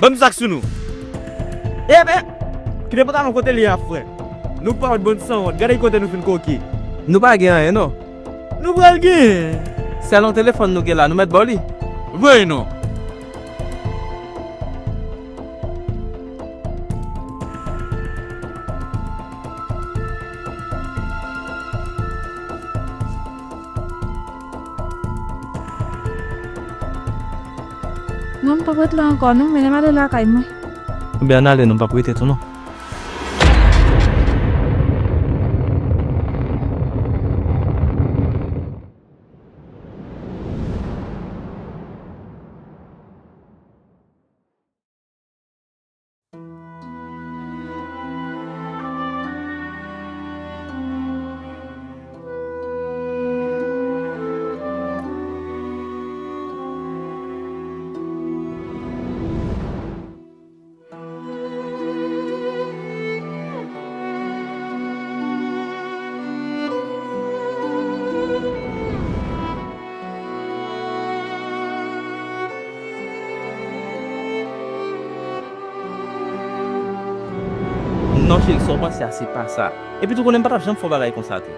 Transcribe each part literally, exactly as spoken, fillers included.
Ban m di sa k sou nou. Eben, kite pantalon kote l ye a, frè. Nou pa wont, bann sanwont. Gade ki kote nou fin koke. Nou pa gen anyen, non. Nou pral gen. Sèl yon telefòn nou gen la, nou mèt ba w li. Voye non. Non, m p ap ret la ankò, non. Mennen m ale lakay mwen. Ebyen, ann ale non, m p ap rete tou, non. Non, cheri, sa w panse a, se pa sa. Epi tou, konnen m pa t ap janm fè yon bagay konsa tou.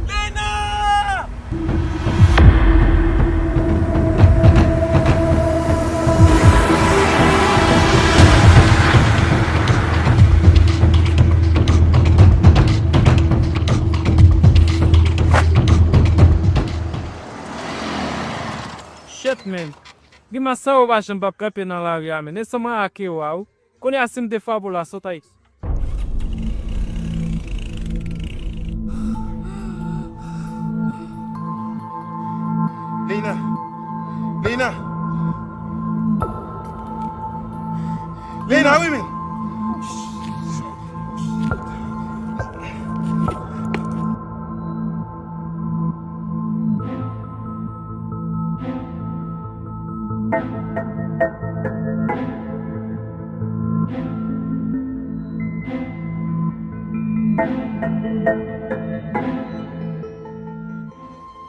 Lena! Shit, man. Grimas sa yo pa janm p ap kanpe nan lari a, men. Estonma ake wa, wi. Kounye a, si m te frape w la, sot ayiti. Lena! Lena! Lena, wi, men!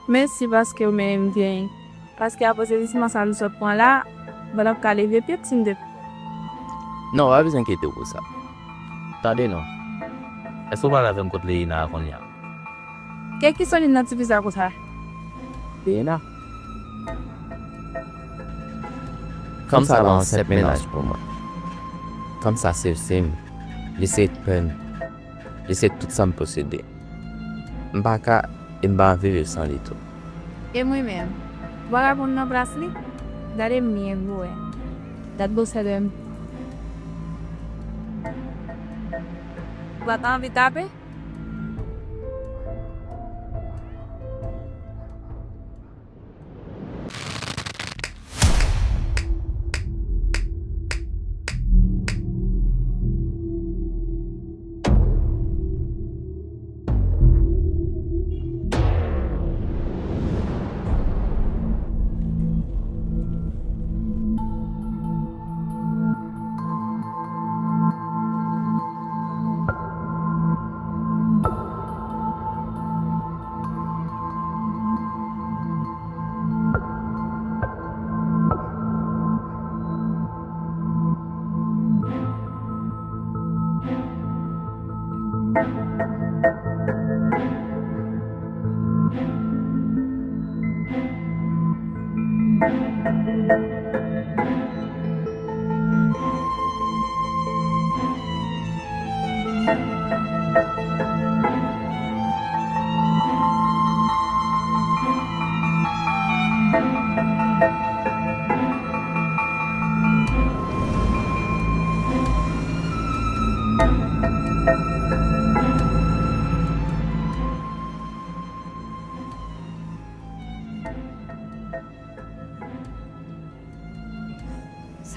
Mèsi paske w mennen m vini. Paske apre sezisman sa nou sot pran la, m pa t ap ka leve pye m si m te. Non, w pa bezwen enkyete w pou sa. Tande non. Èske w pale avè m kot Leyina a kounye a? Kèk ki solid nan ti fi sa konsa? Leyina. Fanm sa pa yon senp mennaj pou mwen. Fanm sa se vi m. Li se pen. Li se tout sa m posede. M pa ka e m pa anvi viv san li tou. E mwen menm? Ou pa ka konn nan plas li? Gade m byen pou wè. Dat gwosè de m. Ou pa ta anvi tape?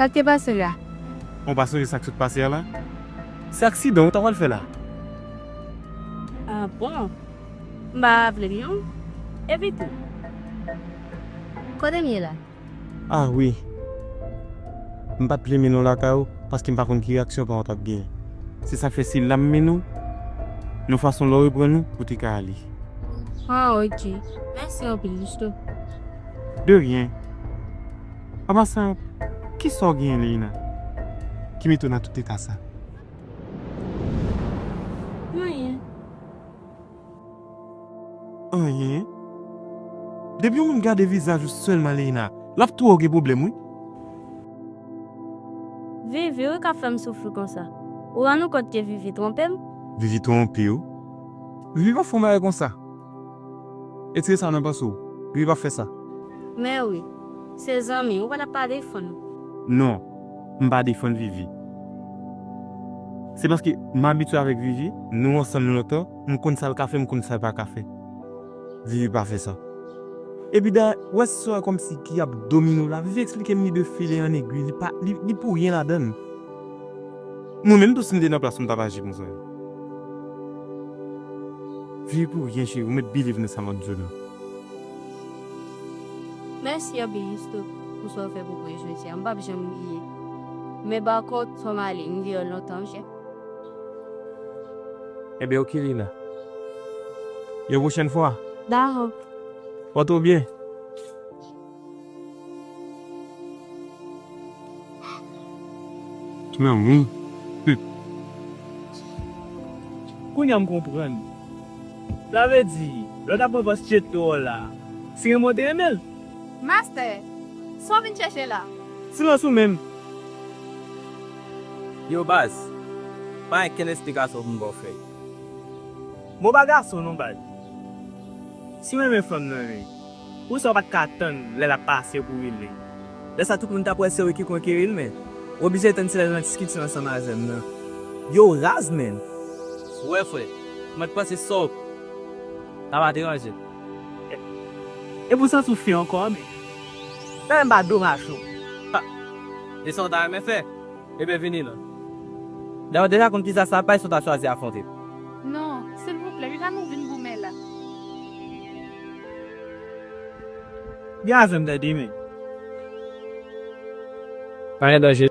Sa k te pase la? Ou pa sonje sa k sot pase a la? Se aksidan ou ta pral fè la. Ah bon? M pa vle l non. Evite. Kote m ye la? Ah wi. M pa t vle mennen w lakay ou, paske m pa konn ki reyaksyon paran w t ap genyen. Se sa k fè se la m mennen w, yon fason lè w reprann ou, ou te ka ale. Ah, ok. Mèsi anpil, Justo. De rien. An pasan, kisa w genyen, Leïna, ki mete w nan tout eta sa? Anyen. Anyen? Depi yon moun gade vizaj ou sèlman, Leïna, l ap twò gen pwoblèm, wi. Vivi, wi, k ap fè m soufri konsa. Ou rann ou kont ke Vivi twonpe m? Vivi twonpe w? Vivi pa fè yon bagay konsa. Retire sa nan panse w. Vivi p ap fè sa. Men wi, se zanmi, ou pa t ap pa defann. Non, m pa defann Vivi. Se paske m abitye avèk Vivi, nou ansanm lontan, m konn sa l ka fè, m konn sa l pa ka fè. Vivi pa fè sa. Epi dayè, w wè sè w kòmsi ki ap domine w la, Vivi eksplike m li de fil e an egwi, li pa, li, li pou ryen ladan l. Mwen menm tou si m te nan plas ou m t ap aji konsa. Vivi pou ryen cheri, ou mèt believe nan sa m ap di w la. Mèsi anpil Justo pou sa w fè pou mwen jodi a, m p ap janm bliye. Men pa kont, fò m ale, m deyò lontan wi chè. Enben ok Leïna. Yon pwochèn fwa. Dakò. Pòte w byen. Lanmou. Kounye a m konprann. Sa vle di, lè w t ap pran pòz Tchèto w la, se renmen w te renmen l. Mastè, sa w vin chèche la? Silans ou menm. Yo baz, pa gen kenn esplikasyon pou m ba w frè. Bon pa gason non baz. Si w renmen fanm nan wi, poukisa w pa t ka tann lè l ap pase pou w rele? Lè sa tout moun t ap wè se ou ki konn Keril men. Ou oblije tann se lè l nan diskisyon ansanm a zèn nan. Yo raz menn. Ou wè frè, mwen t panse sa w t ap aranje. E pou w santi w fè ankò men. Sa menm pa domaj ou. Ha! E sa w ta renmen fè? Ebyen vini non. Dayè w deja konn kisa sa ap bay si w ta chwazi afwonte m. Non, silvouplè, piga nou vin goumen la. Gen avè m tande men. Pa gen danje.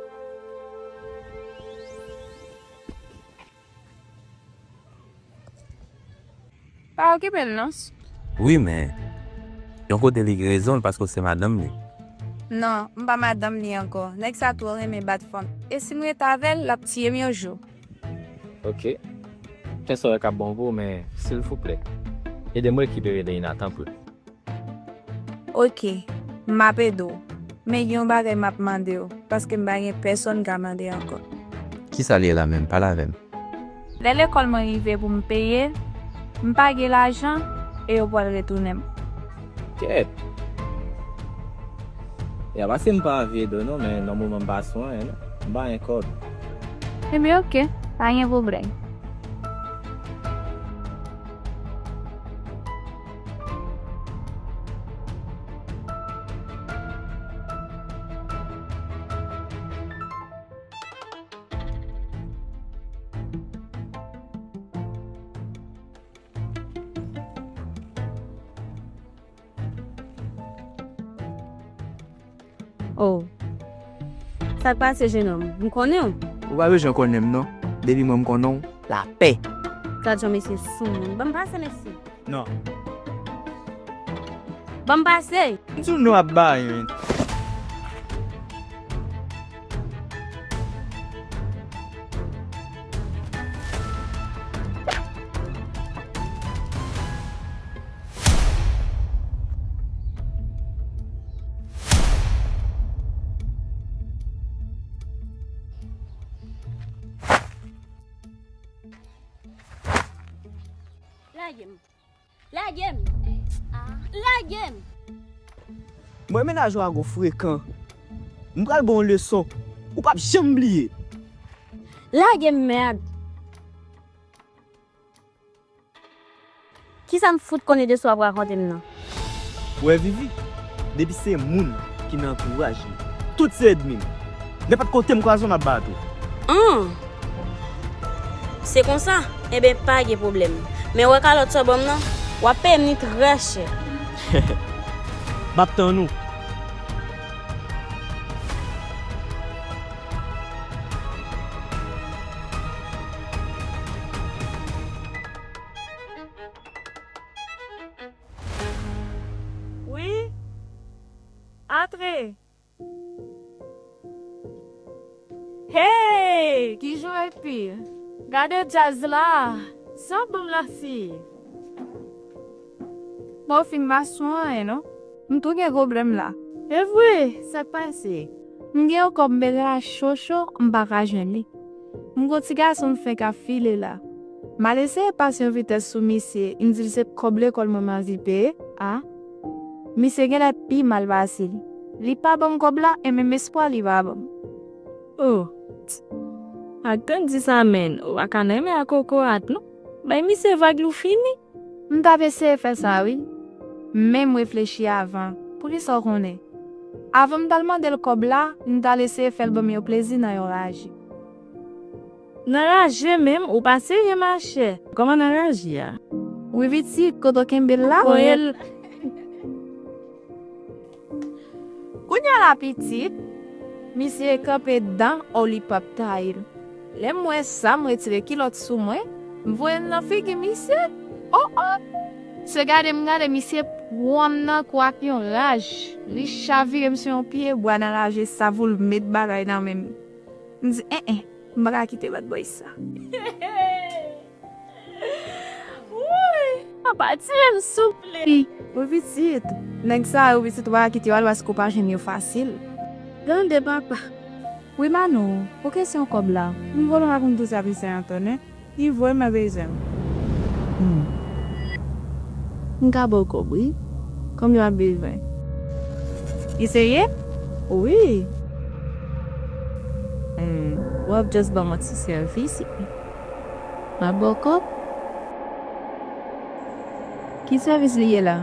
Pa okipe l non. Wi men, yon kote li gen rezon l paske w se madanm li. Non, m pa madanm li ankò. Nèg sa twò renmen bat fanm. E si m ret avè l, l ap tiye m yon jou. Ok. Fè sa w wè k ap bon pou ou men silvouplè, ede m rekipere Leïna tanpri. Ok, m ap ede w. Men gen yon bagay m ap mande w, paske m pa gen pèsonn m ka mande ankò. Kisa l ye la menm? Pale avè m. Lè lekòl mwen rive pou m peye, m pa gen lajan e yo pral retounen m. Kèt! E a pa se m pa anvi ede w non, men nan moman m pa sou anyen non. M pa gen kòb. Ebyen ok, pa gen pwoblèm. Oh. Sa k pase, jenòm? M konnen w. Ou pa bezwen konnen m non. Depi mwen m konnen w, lapè. Gad jan mesye soumoun. Ban m pase, mesye. Non. Ban m pase. M di w non ap bay, men. Lage m. Lage m! Lage m! Mwen mennaj ou a gwo frekan. M pral ba w yon leson. Ou p ap janm bliye. Lage m, mèd! Kisa m fout konnen de sa w ap rakonte m nan? Ou wè Vivi, depi se moun ki nan antouraj li, tout se ènmi m. Nenpòt kote m kwaze w, m ap bat ou. An! Se konsa? Enben, pa gen pwoblèm. Men w wè kalòt sa w ban m nan, w ap peye m li trè chè. M ap tann ou. Wi? Antre. Hey! Kijan w ye? Gade djaz la! Sa w ban m la fi? Mwen fin pa sou anyen non. M tou gen pwoblèm la. E vre, sa k pase? M gen yon kòb m bezwen achte cho cho, m pa ka jwenn li. M gon ti gason m fenk ap file la. M al eseye pase yon vitès sou misye, m di l se kòb lekòl mwen m anvi peye a. Misye genlè pi mal pase l. Li pa ban m kòb la, e menm espwa li pa ban m. Oh, t-, ak tann di sa menn, ou pa ka nan men ak kokorat non. Bay misye vag li w fini. M t ap eseye fè sa wi. Men m reflechi avan. Poukisa w konnen? Avan m t al mande l kòb la, m t al eseye fè l ban m yon plezi nan yon raje. Nan raje menm, ou pa serye machè. Kòman nan raje a? Wi pitit, kote w kenbe l la? Konye l. Kounye a la pitit, misye kanpe dan o li p ap taye l. Lè m wè sa, m retire kilòt sou mwen, m voye l nan figi misye. Oh oh! Se gade m gade misye pran m nan kou ak yon raj. Li chavire m sou yon pye bwa nan raje sa pou l met bagay nan men m. M di, en en, m pa ka kite bad boy sa. Wouy! Papa, tire m souple. Wi pitit, nèg sa yo pitit ou pa ka kite yo al paske ou pa jwenn yo fasil. Gade papa. Wi Manou, pou kesyon kòb la, m vòlò pa konn tout sa misye an tonnen. Li vrèman bezwen m. Hmm. M ka ba w kòb wi. Konbyen w ap bezwen? Li serye? Wi. Hmm. W ap just ban m yon ti sèvis. M ap ba w kòb. Ki sèvis li ye la?